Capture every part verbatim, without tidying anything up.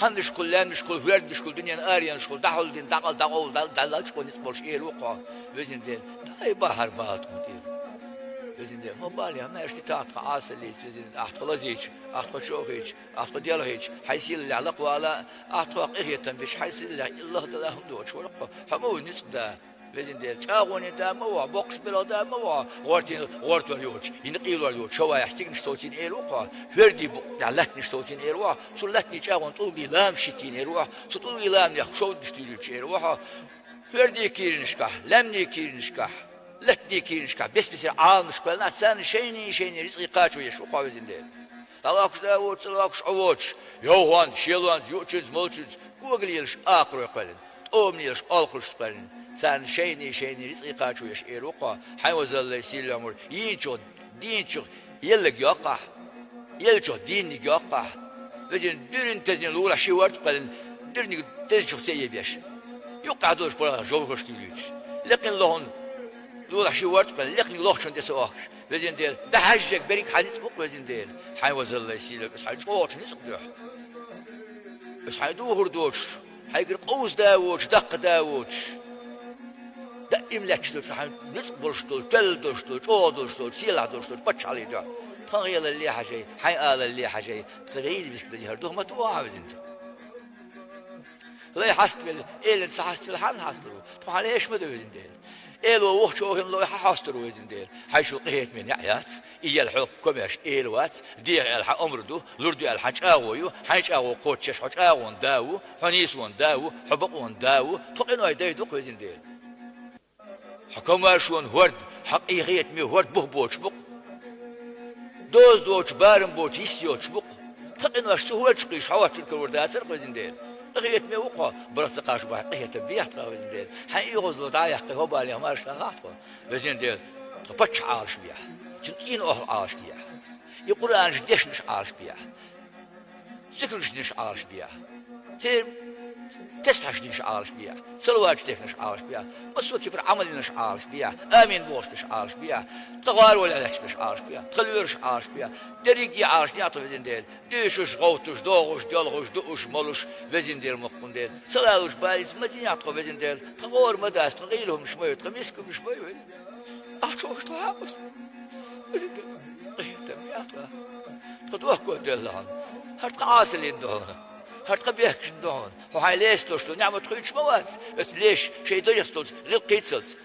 Хьаннашкахула, лаьмнашкахула, хӀордашкахула, дунен аренашкахула, дӀахьулдина, дӀакъал дӀакъовла, дӀа-, дӀалачкъо ницкъ болуш эр ву-кх хьо, везан Дела. ДӀа-, ай, бахьар бала тхуна тӀера. Везан Дела, ма бале, ма аьшта тӀе тахта тхо Ӏасаллица, везан Дела, ахь тхо лазийча, ахь тхо чӀоагӀийча, ахь тхо делхийча, хьайн сийлаллехь лакхавала, ахь тхох къинхетам беш, хьайн сийлаллехь иллахдала хӀума доцуш вара-кх хьо. Хьо ма ву ницкъ да. Везан Дела, чӀагӀонийн да ма ву хьо, боккхачу белхан да ма ву хьо, гӀортийн, гӀортор йоцуш, йина къийлор йоцуш, шоваех стигнаш совцийна эр ву-кх хьо, хӀордийн букъ тӀехь латтанаш совцийна эр ву хьо, цу латтанийн чӀагӀонна тӀулгийн ламанаш хӀиттийна эр ву хьо, цу тӀулгийн ламанех шовданаш туьйлуьйтуш эр ву хьо, хӀордийн кийранашкахь, лаьмнийн кийранашкахь, латтанийн кийранашкахь бес-бесара Ӏаламаш кхоьллина, царна шайна-шайна рицкъий кхачо еш ву-кх хьо, везан Дела. ДӀалохкуш да воцуш, ца лохкуш Ӏу воцуш, йовхонца, шелонца, юучуьнца, молчуьнца, когалелаш акхарой кхоьллина, тӀомалелаш олхазарш кхоьллина, царна шайна-шайна рицкъий кхачо еш эр ву-кх хьо, хьайн везалле сийлахь-м вур, йийначух, дийначух еллаг йоккху ахь, еллачух дийнниг йоккху ахь. Везан Дела, дуьрина тезина лулахь ши ворта кхоьллина, дуьрниг дезачух ца ебеш. Юккъехь долуш паргӀат жовхӀарш туьйлуьйтуш. Лекхина лохна лулахь ши ворта кхоьллина, лекханиг лохчунна тӀе ца охкуш. Везан Дела, дӀахьаьжжинарг берриг хьан ницкъ бу-кх, везан Дела. Хьайн везалле сийлахь-м, иза хьайн чӀогӀачу ницкъ дуьхьа. Иза хьайн духур доцуш, хьайгара къовса да воцуш, даккха да воцуш, даим лаьтташ долчу хьайн ницкъ болуш долу, тоьлла долуш долу, чӀогӀа долуш долу, сийлахь долуш долу паччахьалла дуьхьа. Тхан гӀелалле хьажай, хьайн алалле хьажай, тхан гӀийла миска дан яхьар духу ма тоха ахь, везан Дела. Лай хьаставелла, элана ца хьаставелла, хьанна хьастар ву? Тхо хьан леш ма ду, везан Дела. Эло вухучу хӀокхуьнан лой хьан хьостур ву, везан Дела? Хьайн шул къинхетаме неӀ яц, и ял хьо комаьрша эла вац, деха аьлла хьан омра ду, лур ду аьлла хьан чӀагӀо ю, хьайн чӀагӀо кхочушъеш хьо чӀагӀонан да ву, хьо нийсонан да ву, хьо бакъонан да ву, тхо къиной дай ду-кх, везан Дела. Хьо комаьршонан хӀорд, хьан къинхетаме хӀорд бух боцуш бу-кх. Доза доцуш, барам боцуш, йист йоцуш бу-кх. Тхан къинош цу хӀорда чу кхуьйсуш, хьо хӀоттачун карор дацара-кх, везан Дела. Къинхетаме ву-кх хьо, барх ца кхача бахь къинхетам бехьа тхан, везан Дела. Хьайн оьгӀазло дӀа а яьккхи, хӀо балех маршалла хьахь тхо, везан Дела. Тхан паччахь Ӏалашбехьа, цуьнан цӀийнан охӀла Ӏалашбехьа, и Къуръанаш дешнарш Ӏалашбехьа, зикраш динарш Ӏалашбехьа, церан тесбихьаш динарш Ӏалашбехьа, салаваташ дехнарш Ӏалашбехьа, массо а кепара Ӏамал йинарш Ӏалашбехьа, амин бохуш берш Ӏалашбехьа, тхан гӀаравала лаьтташ берш Ӏалашбехьа, тхан лоьраш Ӏалашбехьа, дерриге а Ӏалашдехьа тхо, везан Дела, дуьйцуш, гӀовттуш, догӀуш, доьлхуш, дууш, молуш, везан Дела, мукъа Дела. Ца лалуш балица ма зинехь тхо, везан Дела, тхан гӀора ма дац, тхан гӀийла хӀуманаш ма ю, тхан миска хӀуманаш ма ю, везан Дела. Ахь чӀогӀа тхо хьакъ ву. Везан Дела, къинхетам бехьа тхо. Тхо дохко девлла хьуна. ХӀара тхан Ӏасаллин ду хьуна. ХӀара тхан бехкашна ду хьуна. Хьо хьайн лаьцна долуш долу неӀмат хуьйцуш ма вац, оцу лаьшна шайн дайшца долчу гӀиллакхца.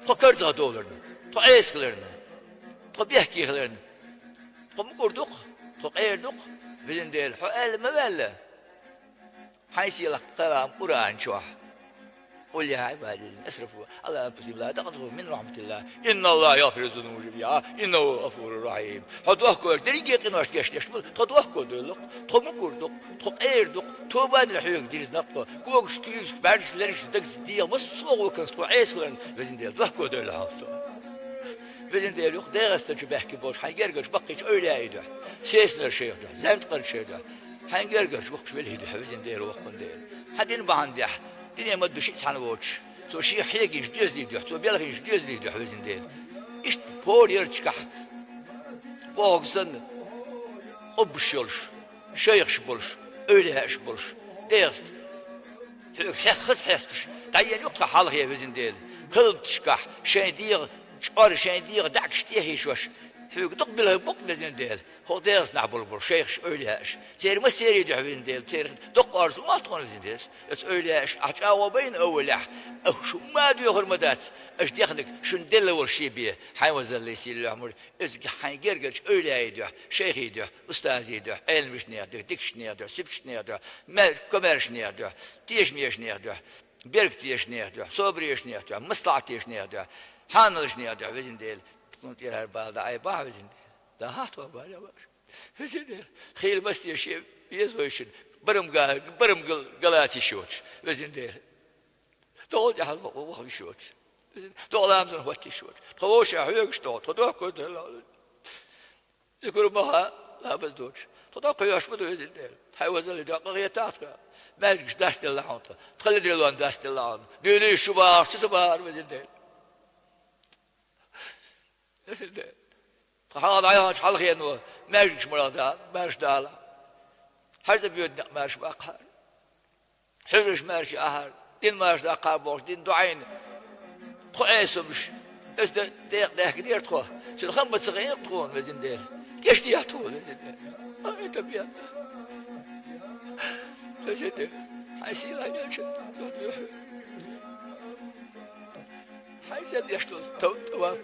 Тхо карзахдовларна, тхо Ӏеса хиларна, тхо бехке хиларна. Тхо мукӀар ду-кх, тхо къера ду-кх, везан Дела, хьо аьлла ма ваьлла. Хьайн сийлахь калам Къуръан чохь: «Къул я Ӏибади ллазина асрафу Ӏала анфусихим ла такънату мин рахьматиллахь, инналлахьа ягӀфиру ззунуба жамиӀа, иннаху хӀува гӀафуру рахьим». Хьо дохко, дерриге а къиношна гечдеш ву, тхо дохко девлла-кх, тхо мукӀар ду-кх, тхо къера ду-кх, тоба дина хьоьга дирзина-кх тхо, когашка, куьйгашка, бӀаьргашка, лерашка, дагашка, дегӀан массо а гӀуллакхашца тхо Ӏеса хиларна, везан Дела, дохко девлла хьуна тхо. Везан Дела, юха ДегӀастан чу баьхкина болчу хьайн гергарчу баккхийчу эвлаяийн дуьхьа, Сесанара шайх дуьхьа, Зенцкъара шайх дуьхьа, хьайн гергарчу баккхийчу велхий дуьхьа, везан Дела, воккхун Дела. Хьан дин бахьана дехьа, дине ма-дду шиъ цхьаьна воцуш, цо шех хьегийначу доьзалийн дуьхьа, цо белхийначу доьзалийн дуьхьа, везан Дела. Иштта хӀора ярташкахь бохург санна, къуббаш йолуш, шайхаш болуш, эвлаяаш болуш, ДегӀаста. Хьоьга хьеххаза хьесташ, дӀаена ю-кх тхан хьалхе, везан Дела. Калбаташкахь шайн дегӀан чкъор, шайн дегӀан даьӀахкаш тӀехьийшош, хьоьга дукха белхий бу-кх, везан Дела, хӀокху ДегӀастанахь болу, болу шайхаш, эвлаяаш. Церан массерийн дуьхьа, везан Дела, церан доккха орца ма ду тхуна, везан Дела. Оцу эвлаяаша ахь чӀагӀо байна аввалехь, аша хӀумма а доьхур ма дац, аша дехнарг шуна делла волу шен бен, хьайн вазаллий сийлахь-м вур, иза хьайн гергарчу эвлаяийн дуьхьа, шайхийн дуьхьа, устазийн дуьхьа, Ӏеламчу нехан дуьхьа, дикачу нехан дуьхьа, сибчу нехан дуьхьа, ме-, комаьрша нехан дуьхьа, тешамечу нехан дуьхьа, беркатечу нехан дуьхьа, собарешчу нехан дуьхьа, маслахьатечу нехан дуьхьа, хьаналчу нехан дуьхьа, везан Дела, тхуна тӀера хӀара бала дӀа айбахьа, везан Дела. ДӀахьахь тхо балех, ваша. Везан Дела, хийла маса де шен безойшна, барам га-, барам гал-, галаца йиш йоцуш, везан Дела. ДогӀал тӀаьхьа ваха йиш йоцуш. Везан Дела, догӀал ламазан хӀотта йиш йоцуш. Тхо вовшех хьоьгуш догӀу, тхо дохко девлла. Зикр ма-хьа, ламаз доцуш. Тхо доккха хьоьгуш ма ду, везан Дела. Хьайн вазаллий дуьхьа къахетахь тхо. Маьждигаш дастаделла хьуна тхо. Тхан ледарелонна дастаделла хьуна. Дуьйлийша шу бахарш шу ца бахара, везан Дела. Тхан хьалха дӀаяханчу хьалхено маьждигаш марха да, маьрша дала. ХӀара цӀа боьду некъ маьрша баккхахьара. Хьуьжараш маьрша яхьара. Дин маьрша даккхахьара бохуш, дин дуӀайна. Тхо Ӏесамаш. Аса де-, декъа даьхкадера тхо. Цуьнан хам бан ца хиъна тхуна, везан Дела. Гечдехьа тхуна, везан Дела. Ай, тапъян. Везан Дела. Хьайн сийлахь елча, дуьхьа-дуьхьа. Хьайн сел деш долу тов-, товаф.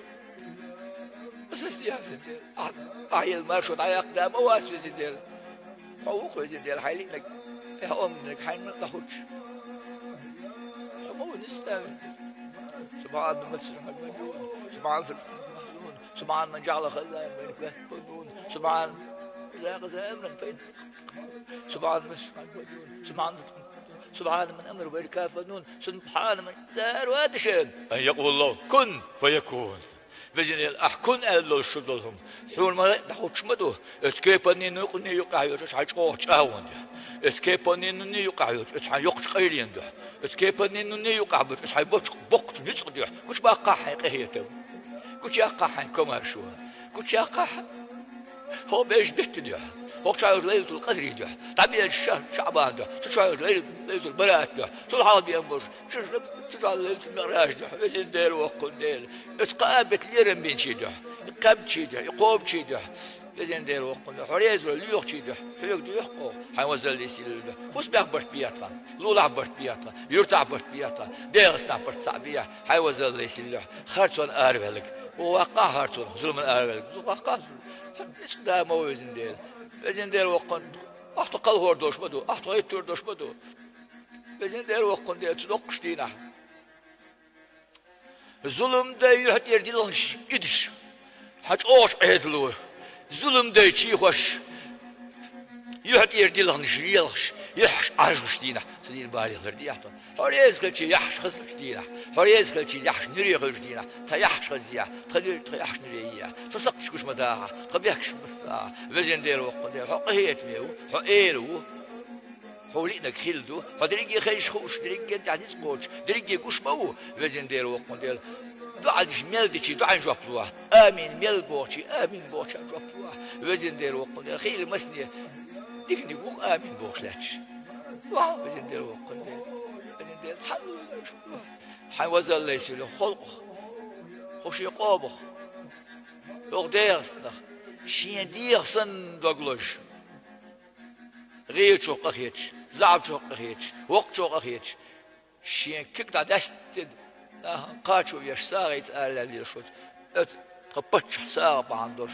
Аса ас дехьа, везан Дела. Ахь, ахь елла маршо дӀаяккха да ма вац, везан Дела. Хьо ву-кх, везан Дела, хьайн лиънарг, хьайн омраниг, хьайн мел дӀахӀуттуш. Хьо ма ву нисдевлла. سبحان من في السماء المجنون. سبحان من في الأرض المحزون. سبحان من جعل خزائن بين كفيه فنون. سبحان من ذاق زائر من فين. سبحان من في السماء المجنون. سبحان من، سبحان من أمر بين كفيه فنون. سبحان من زار وادشين أن يقول له كن فيكون. Везан Дела, ахь кун аьлла долуш шу долу хӀума. Хьуна ма дӀахӀуттуш ма ду. Оцу кепанийн юкъанний юкъахь йолчу оцу хьайн чӀогӀа чӀагӀонан дуьхьа. Оцу кепанийн юкъахь йолчу оцу хьайн йоккхачу къайленан дуьхьа. Оцу кепанийн юкъахь болчу оцу хьайн боккхачу ницкъан дуьхьа. Гучубаккхахьа хьайн къинхетам. Гучуяккхахьа хьайн комаьршо. Гучуяккхахьа хӀокху бежан беттан дуьхьа. ХӀокху чохь йолчу Лайлатул-Къадрин дуьхьа. ДӀабеача ша-, ШаӀбан дуьхьа. Цу чохь йолчу Лайлатул-, Лайлатул-Барат дуьхьа. Цул хьалха бен болуш. Шу-, шу-, цу чохь Лайлатул-МиӀражан дуьхьа. Везан Дела, воккхун Дела. Оцу кхаа беттан лерам бинчийн дуьхьа, и кхаьбначийн дуьхьа, и кхобучийн дуьхьа. Везан Дела, воккхун Дела, хьо реза вале лоьхучийн дуьхьа, хьоьга доьху оха, хьайн везаллин сийлаллин дуьхьа. ХӀусамехь барт бехьа тхан, лулахь барт бехьа тхан, юьртахь барт бехьа тхан, ДегӀастанахь барт цхьаъ бехьа, хьайн везаллин сийлаллин дуьхьа. Харцонна араваьлларг, вон ваккхахьа харцонна, зуламна араваьлларг, зу ваккхахьа зу-, ницкъ да ма ву, везан Дела. Везан Дела, воккхун, ахь тхо кхалхор долуш ма ду, ахь тхо гӀиттор долуш ма ду. Везан Дела, воккхун Дела, цу доккхачу дийнахь. Зуламдай юьхь тӀера дилханаш идуш, хьан чӀогӀачу Ӏедало. Зуламдай чийхош, юьхь тӀера дилханаш лелхаш, яххьаш Ӏаржуш дийнахь, сан дийна балех лардехьа тхан. Хьо реза хилча яххьаш хазлуш дийнахь, хьо реза хилча яххьаш нуьре хуьлуш дийнахь, тхан яххьаш хазъехьа, тхан нуьре, тхан яххьаш нуьре йехьа, сан сакхташ гуш ма дахьа, тхан бехкаш ма дахьа. Везан Дела, воккхун Дела, хьо къинхетаме ву, хьо эла ву. Хьо лиънарг хилла ду. Хьо дерриге хезаш хууш, дерригена тӀехь ницкъ кхочуш, дерриге гуш ма ву, везан Дела, воккхун Дела. ДоӀанаш мел дичи доӀан жоп лохьа. Амин мел бохучи, амин бохучарна жоп лохьа. Везан Дела, воккхун Дела. Хийла масане диканиг ву-кх амин бохуш лаьтташ. Везан Дела, воккхун Дела. Везан Дела, цхьаьна ву жоп лохьа. Хьайн везаллин сийлаллин халкъах, хӀокху шен къомах, хӀокху ДегӀастанах, шен дегӀа санна дог лозуш. ГӀийлачух къахеташ, заьӀапчух къахеташ, воккхачух къахеташ, шен куьг дӀадаьстина, кхачо веш сагӀийца ала лелаш волчу оцу тхан паччахьан сагӀа бахьана долуш,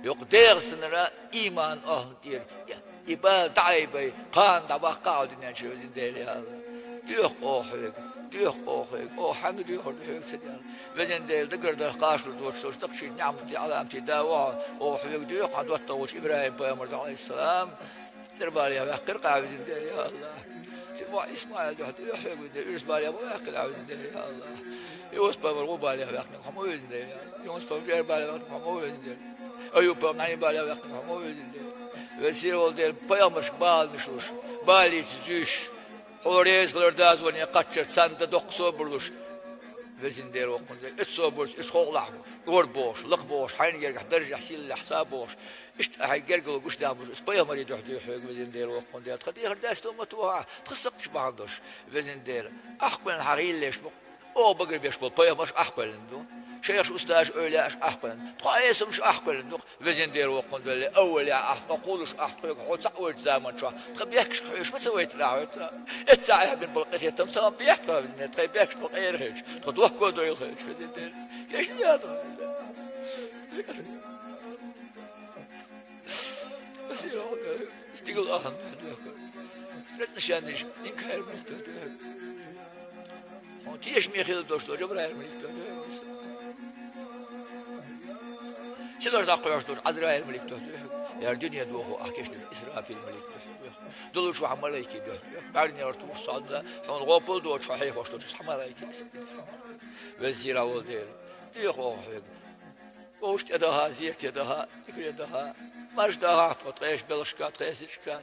йоккха ДегӀастанара иман охьа тӀера, и бала дӀаайбай, кхана дӀабаккха хьо дуьнен чу, везан Дела, я АллахӀ. Доьху оха хьоьга, доьху оха хьоьга, оха хьаьнга доьхур ду хьоьга ца дела. Везан Дела, дагардарх кхачалур доцуш долчу дакъа шийтта неӀматийн Ӏаламатийн да ву хьо, оха хьоьга доьху хьан доттагӀа волчу ИбрахӀим-пайхамар дуьхьа, Ӏалайхиссалам. Церан балех ваьккхира-кх ахь, везан Дела, я АллахӀ. Церан воӀ Исмаил дуьхьа доьху хьоьга, везан Дела, уьрса балех ма ваьккхина ахь, везан Дела, я АллахӀ. Юсуп-пайхамар гӀу балех ваьккхинарг хьо ма ву, везан Дела, я АллахӀ. Юсуп-пайхамар чӀеран балех ваьккхинарг хьо ма ву, везан Дела. Аюб-пайхамар нӀаьнийн балех ваьккхинарг хьо ма ву, везан Дела. Везан Сийлахь волу Дела, пайхамаршка баланаш луш, балица зуьйш, хьо реза хилар дозалле кхаччалц царна дан доккха собар луш. Везан Дела, воккхун Дела, оцу собарца, оцу халкъалахь ор бохуш, лакха бохуш, хьайна гергахь даржехь, сийлаллехь са бохуш, иштта ахьа гергарло гуш дахь бохуш, оцу пайхамарийн дуьхьа доьху хьоьга, везан Дела, воккхун Дела, тхан дехар даьстина ма тоха, тхан сакхташ бахьана долуш, везан Дела. Ахь кхоьллина хьан гӀийла леш бу, оха багарбеш болу пайхамарш ахь кхоьллина ду, шайхаш, устазаш, эвлаяаш ахь кхоьллина, тхо Ӏесамаш ахь кхоьллина ду-кх. Везан Дела, воккхун Дела, аввалехь ахь тхо кхуллуш, ахь тхоьга хьо цхьаъ воьдучу заман чохь тхан бехкашка хьоьжуш ма ца вайтира ахь, хьоьттара. Эццахь эхь бина болу къинхетам тхан бехк тхо, везан Дела, тхайн бехкаш тхо къера хилча, тхо дохко дойла хилча, везан Дела. Кешна яа тхо. Стигал ахьа дуьхьа доьху. Рецнашаьннаш инкар махтар доьху. Хьуна тешаме хилла долуш долу Жабраил малик дуьхьа доьху. Синош дӀакхоьхьуш долчу Ӏазраил малик дуьхьа доьху. Яра дуьне дохо ахь кешнарг Исрафил малик дуьхьа доьху. Долуш ваха малайки дуьхьа доьху. БӀаьрнера тух схьа а, хьуна гӀопал доцуш хьо хьехош долчу Ӏазраил малик. Везан Сийлахь волу Дела. Доьху оха хьоьга. Вовшах тӀе даха, зерате даха, дикане даха. Марш даха тхо ткъеша белхашка, ткъеса зичка.